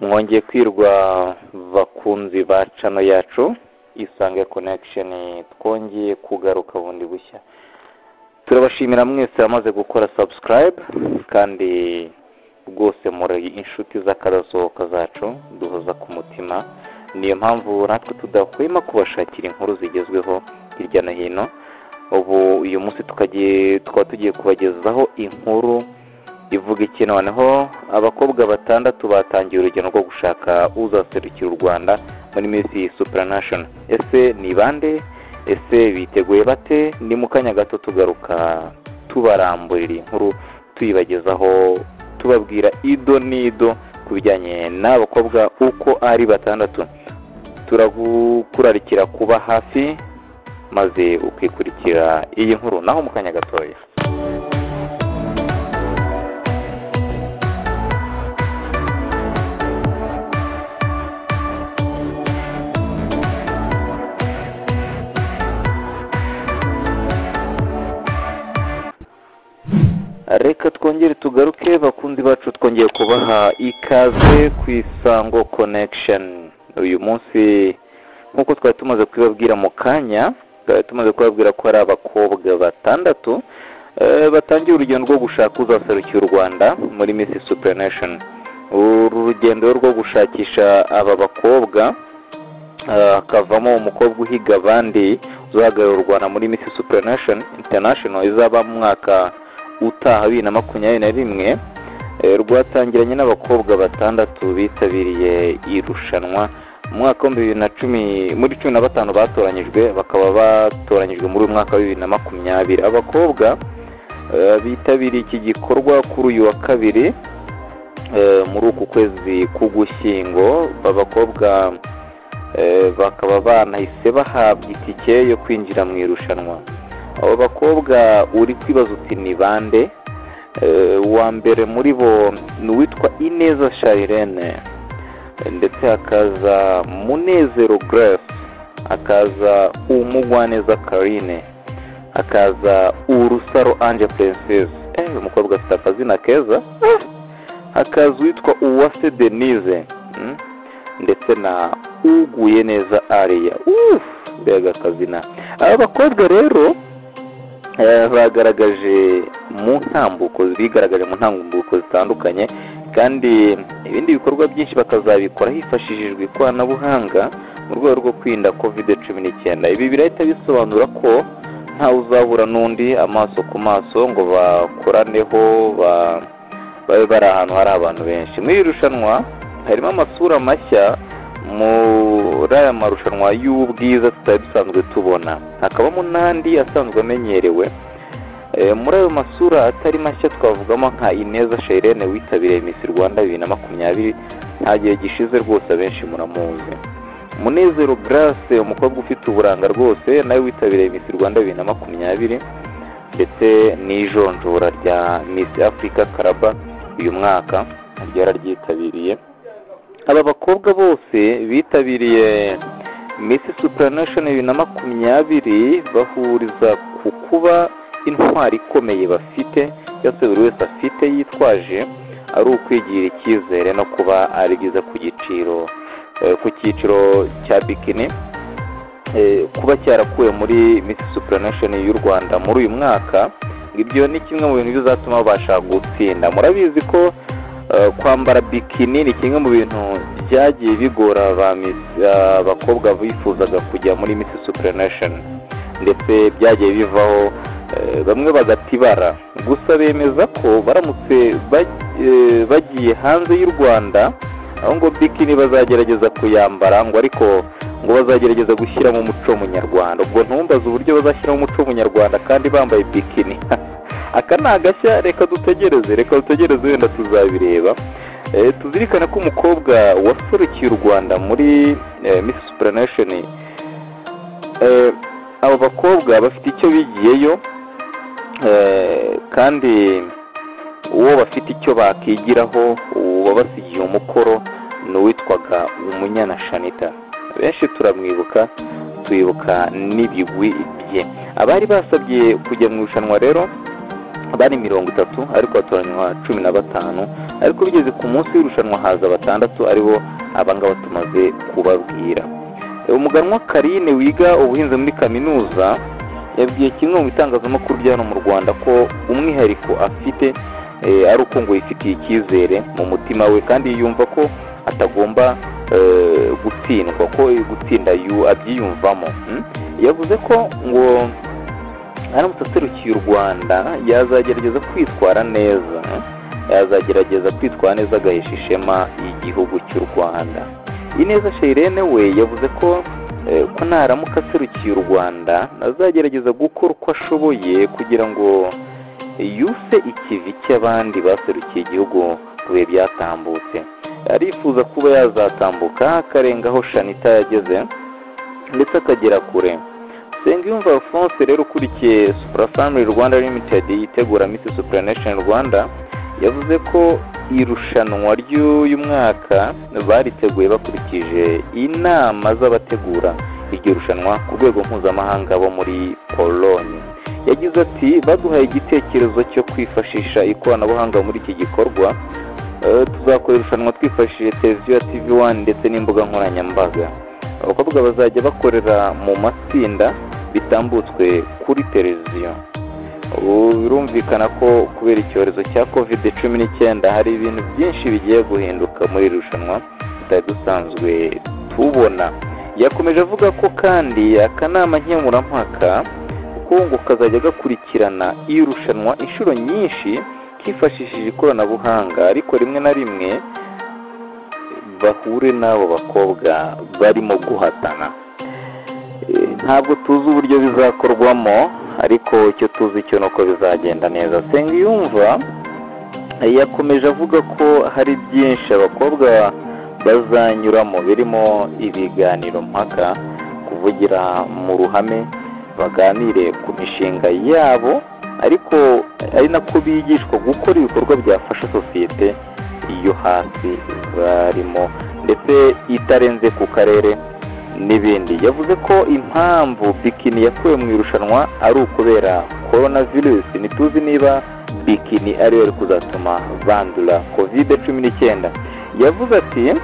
Mwongeye kwirwa bakunzi ba channel yacu Isange Connection, twongeye kugaruka bundi bushya. Turabashimira mwese bamaze gukora subscribe, kandi rwose muri inshuti z'akadasohoka zacu duhoza ku mutima. Niyo mpamvu natwe tudahwema kubashakira inkuru zigezweho hirya no hino. Ubu uyu munsi tukaba tugiye kubagezaho inkuru ivuga iki. Noneho abakobwa batandatu batangiye urugendo rwo gushaka uzaserukira u Rwanda muri Miss Supranational. Ese ni bande? Ese biteguye bate? Ni mu kanya gato tugaruka tubaramburira inkuru, tuyibagezaho, tubabwira ido n'ido ku bijyanye n'abakobwa uko ari batandatu. Turagukurarikira kuba hafi maze ukikurikira iyi nkuru naho mu kanya gatoya. Reka twongere tugaruke bakunzi bacu, twongeye kubaha ikaze ku Isango Connection. Uyu munsi nk'uko twari tumaze kubabwira mu kanya, twari tumaze kubabwira ko ari abakobwa batandatu batangiye urugendo rwo gushaka uzaserukira u Rwanda muri Miss Supranational. Uru rugendo rwo gushakisha aba bakobwa hakavamo umukobwa uhiga abandi uzahagararira u Rwanda muri Miss Supranational International izaba mu mwaka utaha 2021, rwatangiranye n'abakobwa batandatu bitabiriye irushanwa mu mwaka wa 2010. Muri 15 batoranyijwe, bakaba batoranyijwe muri uyu mwaka wa 2020. Abakobwa bitabiriye iki gikorwa kuri uyu wa kabiri muri uku kwezi k'Ugushyingo. Abakobwa bakaba banahise bahabwa itike yo kwinjira mu irushanwa. Abo bakobwa uri kwibaza uti ni bande? Uwa mbere muri bo ni uwitwa Ineza Charlene, ndetse hakaza Munezero Grace, hakaza Umugwaneza Karine, hakaza Urusaro Ange Princess. Umukobwa afite akazina keza. Hakaza uwitwa Uwase Denise, ndetse na Uguye Neza Aria. Mbega akazina. Aba bakobwa rero bagaragaje mu ntambuko, bigaragaje mu ntambuko zitandukanye, kandi ibindi bikorwa byinshi bakazabikora hifashishijwe ikoranabuhanga mu rwego rwo kwirinda COVID-19. Ibi birahita bisobanura ko ntawe uzahura n'undi amaso ku maso ngo bakoraneho, babe bari ahantu hari abantu benshi. Muri iri rushanwa harimo amasura mashya muri aya marushanwa y'ubwiza tutari dusanzwe tubona, hakabamo n'andi asanzwe amenyerewe. Muri ayo masura atari mashya twavugamo nka Ineza Charlene witabiriye Miss Rwanda 2020, nta gihe gishize rwose abenshi muramuzi. Munezero Grace, umukobwa ufite uburanga rwose, nawe witabiriye Miss Rwanda 2020, ndetse n'ijonjora rya Miss Africa Karaba uyu mwaka ryararyitabiriye. Aba bakobwa bose bitabiriye Miss Supranational 2020 bahuriza ku kuba intwari ikomeye bafite, cyose buri wese afite yitwaje ari ukwigira icyizere no kuba ari byiza ku giciro, ku cyiciro cya bikini. Kuba cyarakuwe muri Miss Supranational y'u Rwanda muri uyu mwaka, ibyo ni kimwe mu bintu bizatuma babasha gutsinda. Murabizi ko kwambara bikini ni kimwe mu bintu byagiye bigora abakobwa bifuzaga kujya muri Miss Supranational, ndetse byagiye bivaho bamwe bagatibara. Gusa bemeza ko baramutse bagiye hanze y'u Rwanda, aho ngo bikini bazagerageza kuyambara, ngo ariko ngo bazagerageza gushyiramo umuco munyarwanda. Ubwo ntumbaze uburyo bazashyiramo umuco munyarwanda kandi bambaye bikini. Aka ni agashya, reka dutegereze wenda tuzabireba. Tuzirikane ko umukobwa waserukiye u Rwanda muri Miss Supranational, abo bakobwa bafite icyo bigiyeyo, kandi uwo bafite icyo bakigiraho, uwabasigiye umukoro ni uwitwaga Umunyana Shanita. Benshi turamwibuka, twibuka n'ibigwi bye. Abari basabye kujya mu irushanwa rero Bari 30 ariko hatoranywa 15, ariko bigeze ku munsi w'irushanwa haza 6, aribo abangaba tumaze kubabwira. Umuganwa Karine wiga ubuhinzi muri kaminuza yabwiye kimwe mu bitangazamakuru bya hano mu Rwanda ko umwihariko afite ari uko ngo yifitiye icyizere mu mutima we, kandi yumva ko atagomba gutsindwa, ko gutsinda abyiyumvamo. Yavuze ko ngo aramutse aserukiye u Rwanda yazagerageza kwitwara neza, agahesha ishema igihugu cy'u Rwanda. Ineza Shirene we yavuze ko naramuka aserukiye u Rwanda azagerageza gukora uko ashoboye kugira ngo yuse ikivi cy'abandi baserukiye igihugu mu bihe byatambutse. Arifuza kuba yazatambuka akarenga aho Shanita yageze ndetse akagera kure. Nsengiyumva Alphonse rero ukurikiye Supra Family Rwanda Limited yitegura Miss Supranational Rwanda, yavuze ko irushanwa ry'uyu mwaka bariteguye bakurikije inama z'abategura iryo rushanwa ku rwego mpuzamahanga bo muri Pologne. Yagize ati baduhaye igitekerezo cyo kwifashisha ikoranabuhanga muri iki gikorwa, tuzakora irushanwa twifashishije televiziyo ya TV1 ndetse n'imbuga nkoranyambaga. Abakobwa bazajya bakorera mu matsinda bitambutswe kuri televiziyo. Ubu birumvikana ko kubera icyorezo cya COVID-19 hari ibintu byinshi bigiye guhinduka muri iri rushanwa tutari dusanzwe tubona. Yakomeje avuga ko kandi akanama nkemurampaka ko ngo kazajya gakurikirana irushanwa inshuro nyinshi kifashishije ikoranabuhanga, ariko rimwe na rimwe bahure n'abo bakobwa barimo guhatana. Ntabwo tuzi uburyo bizakorwamo, ariko icyo tuzi cyo nuko bizagenda neza. Nsengiyumva yakomeje avuga ko hari byinshi abakobwa bazanyuramo birimo ibiganiro mpaka, kuvugira mu ruhame, baganire ku mishinga yabo, ariko ari nako bigishwa gukora ibikorwa byafasha sosiyete yo hasi barimo ndetse itarenze ku karere n'ibindi. Yavuze ko impamvu bikini yakuwe mu irushanwa ari ukubera coronavirus. Ntituzi niba bikini ariyo iri kuzatuma bandura COVID-19. Yavuze ati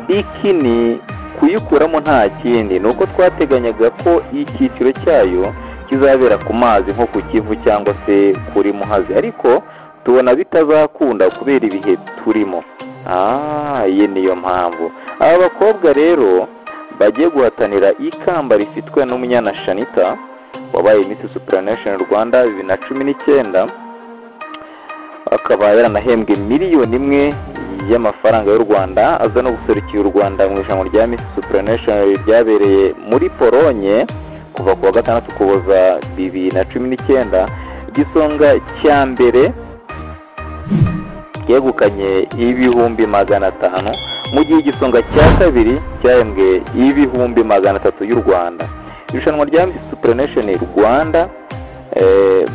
bikini kuyikuramo nta kindi, ni uko twateganyaga ko icyiciro cyayo kizabera ku mazi nko ku Kivu cyangwa se kuri Muhazi, ariko tubona bitazakunda kubera ibihe turimo. Iyi niyo mpamvu aba bakobwa rero bagiye guhatanira ikamba rifitwe n'umunyana Shanita wabaye Miss Supranational Rwanda 2019, akaba yaranahembwe 1 miliyoni y'amafaranga y'u Rwanda, aza no guserukira u Rwanda mu irushanwa rya Miss Supranational ryabereye muri Polonye kuva ku wa 6 Ukuboza 2019. Igisonga cya mbere yegukanye 500,000, mu gihe igisonga cya kabiri cyahembwe 300,000 y'u Rwanda. Irushanwa rya Miss Supranational Rwanda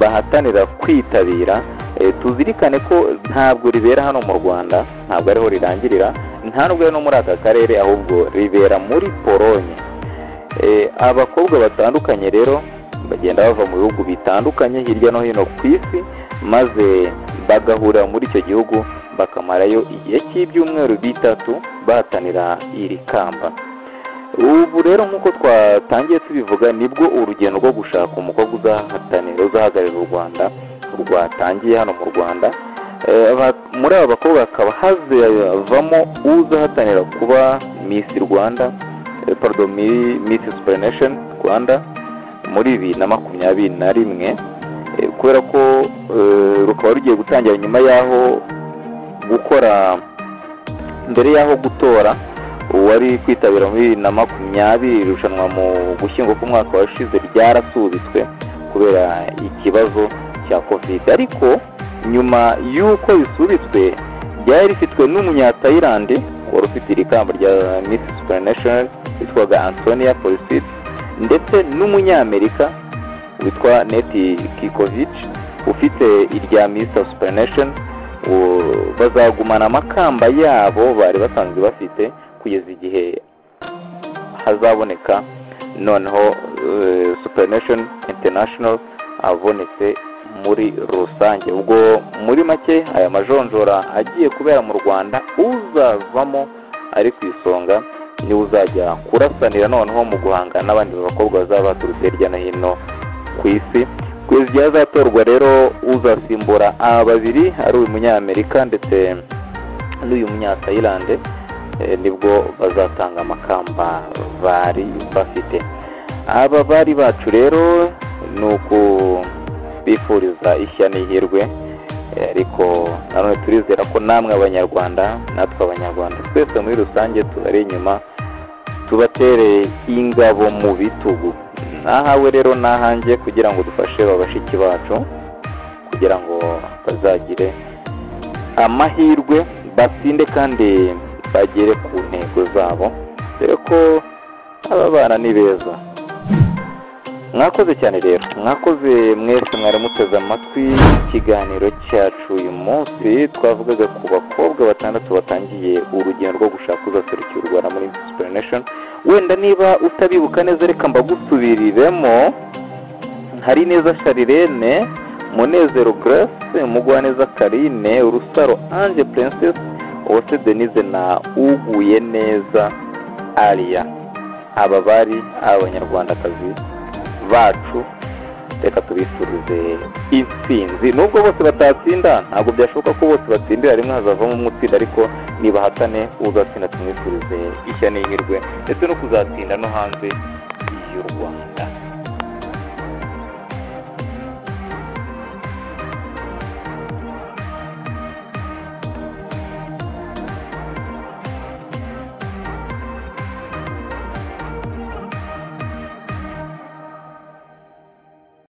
bahatanira kwitabira, tuzirikane ko ntabwo ribera hano mu Rwanda, ntabwo ariho rirangirira, nta nubwo no muri aka karere, ahubwo ribera muri Polonye. Abakobwa batandukanye rero bagenda bava mu bihugu bitandukanye hirya no hino ku isi, maze bagahurira muri icyo gihugu bakamarayo igihe cy'ibyumweru 3 bahatanira iri kamba. Ubu rero nk'uko twatangiye tubivuga, nibwo urugendo rwo gushaka umukobwa uzahatanira uzahagararira u Rwanda rwatangiye hano mu Rwanda. Muri aba bakobwa hakaba hazavamo uzahatanira kuba Miss Rwanda, pardon, Miss Supranational Rwanda muri 2021, kubera ko rukaba rugiye gutangira nyuma y'aho gukora, mbere y'aho gutora uwari kwitabira muri 2020 irushanwa mu Gushyingo k'umwaka washize ryarasubitswe kubera ikibazo cya Covid. Ariko nyuma y'uko bisubitswe, ryari rifitwe n'umunyatayilandi wari ufite iri kamba rya Miss Supranational witwaga Antonia Porsild, ndetse n'umunyamerika witwa Neti Kikovic ufite irya Mr Supranational. Bazagumana amakamba yabo bari basanzwe bafite kugeza igihe hazaboneka noneho Supranational International abonetse muri rusange. Ubwo muri make aya majonjora agiye kubera mu Rwanda, uzavamo ari ku isonga niwe uzajya kurasanira noneho mu guhangana n'abandi bakobwa bazaba baturutse hirya no hino ku isi. Kugeza igihe hazatorwa rero uzasimbura aba babiri, ari uyu munyamerika ndetse n'uyu munyatayilande, nibwo bazatanga amakamba bari bafite. Aba bari bacu rero ni ukubifuriza ishya n'ihirwe, ariko nanone turizera ko namwe abanyarwanda, natwe abanyarwanda twese muri rusange tubari inyuma, tubatere ingabo mu bitugu. Nahawe rero nahanjye kugira ngo dufashe bashiki bacu kugira ngo bazagire amahirwe batsinde kandi bagere ku ntego zabo, dore ko aba bana ni beza. Mwakoze cyane rero, mwakoze mwese mwari muteze amatwi ikiganiro cyacu uyu munsi. Twavugaga ku bakobwa 6 batangiye urugendo rwo gushaka uzaserukira u Rwanda muri Supreme. Wenda niba utabibuka neza reka mbagusubiriremo. Hari Neza Sharirene, Munezero Grace, Mugwaneza Karine, Urusaro Ange Princess, Uwase Denise na Uguye Neza Alia. Aba bari abanyarwandakazi bacu, reka tubifurize intsinzi. Nubwo bose batatsinda, ntabwo byashoboka ko bose batsindira rimwe, hazavamo umwe utsinda, ariko nibahatane uzatsinda tumwifurize ishya n'ihirwe ndetse no kuzatsinda no hanze y'u Rwanda.